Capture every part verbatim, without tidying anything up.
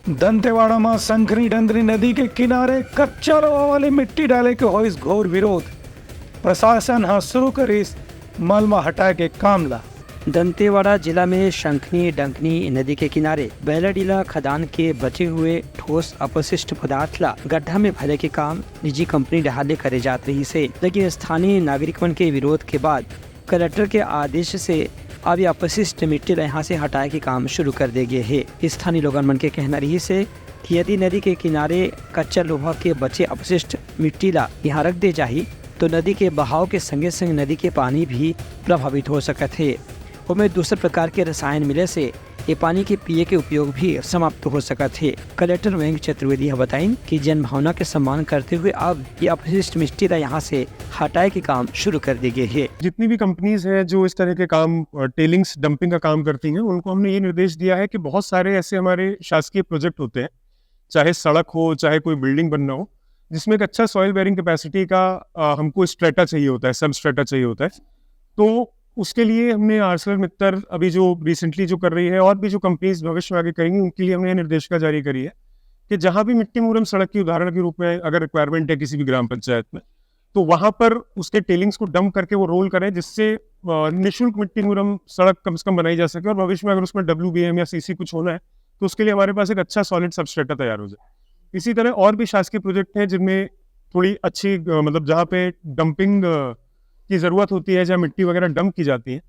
दंतेवाड़ा म शंखनी डंखनी नदी के किनारे कच्चा लोहा वाले मिट्टी डाले के होइस घोर विरोध। प्रशासन ह शुरू करिस मलबा हटाए के काम ला। दंतेवाड़ा जिला में शंखनी डंखनी नदी के किनारे बैलाडीला खदान के बचे हुए ठोस अपशिष्ट पदार्थ ला गड्ढा में भरे के काम निजी कंपनी डहार ले करे जात रहिस हे, लेकिन स्थानीय नागरिक मन के विरोध के बाद कलेक्टर के आदेश से अब ये अपशिष्ट मिट्टी ला यहाँ से हटाए के काम शुरू कर दे गे हे। स्थानीय लोगन मन के कहना रहिस हे कि यदि नदी के किनारे कच्चा लोहा के बचे अपशिष्ट मिट्टी ला यहाँ रख दे जाही, तो नदी के बहाव के संगे संग नदी के पानी भी प्रभावित हो सकत हे। ओमे दूसर प्रकार के रसायन मिले से ये पानी के पिए के उपयोग भी समाप्त हो सकत हे। कलेक्टर मयंक चतुर्वेदी ह बताइन कि जनभावना के सम्मान करते हुए अब ये अपशिष्ट मिट्टी ला यहाँ से हटाए के काम शुरू कर दे गे हे। जितनी भी कंपनीज हैं जो इस तरह के काम, अ, टेलिंग्स डंपिंग का काम करती हैं, उनको हमने ये निर्देश दिया है कि बहुत सारे ऐसे हमारे शासकीय प्रोजेक्ट होते हैं, चाहे सड़क हो, चाहे कोई बिल्डिंग बनना हो, जिसमें एक अच्छा सॉइल बेयरिंग कैपेसिटी का, अ, हमको स्ट्रेटा चाहिए होता है, सब स्ट्रेटा चाहिए होता है। तो उसके लिए हमने आरसीआर मित्तल अभी जो रिसेंटली जो कर रही है और भी जो कंपनीज भविष्य में आगे करेंगी, उनके लिए हमने ये निर्देशिका जारी करी है कि जहाँ भी मिट्टी मूरम सड़क की उदाहरण के रूप में अगर रिक्वायरमेंट है किसी भी ग्राम पंचायत में, तो वहाँ पर उसके टेलिंग्स को डंप करके वो रोल करें, जिससे, अ, निशुल्क मिट्टी मूरम सड़क कम से कम बनाई जा सके और भविष्य में अगर उसमें डब्ल्यूबीएम या सीसी कुछ होना है, तो उसके लिए हमारे पास एक अच्छा सॉलिड सबस्ट्रेटा तैयार हो जाए। इसी तरह और भी शासकीय प्रोजेक्ट हैं जिनमें थोड़ी अच्छी, अ, मतलब जहाँ पे डंपिंग, अ, की ज़रूरत होती है, जहाँ मिट्टी वगैरह डंप की जाती है,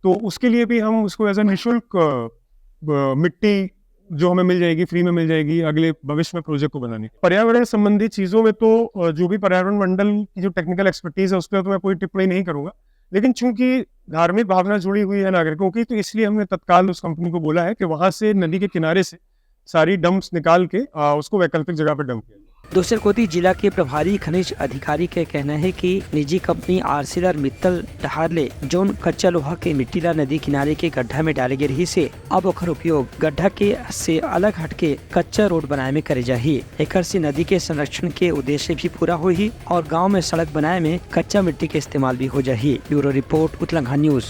तो उसके लिए भी हम उसको एज ए निशुल्क, अ, अ, मिट्टी जो हमें मिल जाएगी, फ्री में मिल जाएगी अगले भविष्य में प्रोजेक्ट को बनाने के। पर्यावरण संबंधी चीज़ों में तो, अ, जो भी पर्यावरण मंडल की जो टेक्निकल एक्सपर्टीज है, उस पर तो मैं कोई टिप्पणी नहीं करूंगा, लेकिन चूंकि धार्मिक भावना जुड़ी हुई है नागरिकों की, तो इसलिए हमने तत्काल उस कंपनी को बोला है कि वहाँ से नदी के किनारे से सारी डंप्स निकाल के, अ, उसको वैकल्पिक जगह पर डंप किया। दूसर कोति, जिला के प्रभारी खनिज अधिकारी के कहना हे कि निजी कंपनी आरसीआर मित्तल डहार ले जौन कच्चा लोहा के मिट्टी ला नदी किनारे के गड्ढा में डाले गे रहिस हे, अब ओखर उपयोग गड्ढा के से अलग हटके कच्चा रोड बनाए में करे जाही। एकर से नदी के संरक्षण के उद्देश्य भी पूरा होही और गांव में सड़क बनाए में कच्चा मिट्टी के इस्तेमाल भी हो जाही। ब्यूरो रिपोर्ट, उतलंघा न्यूज।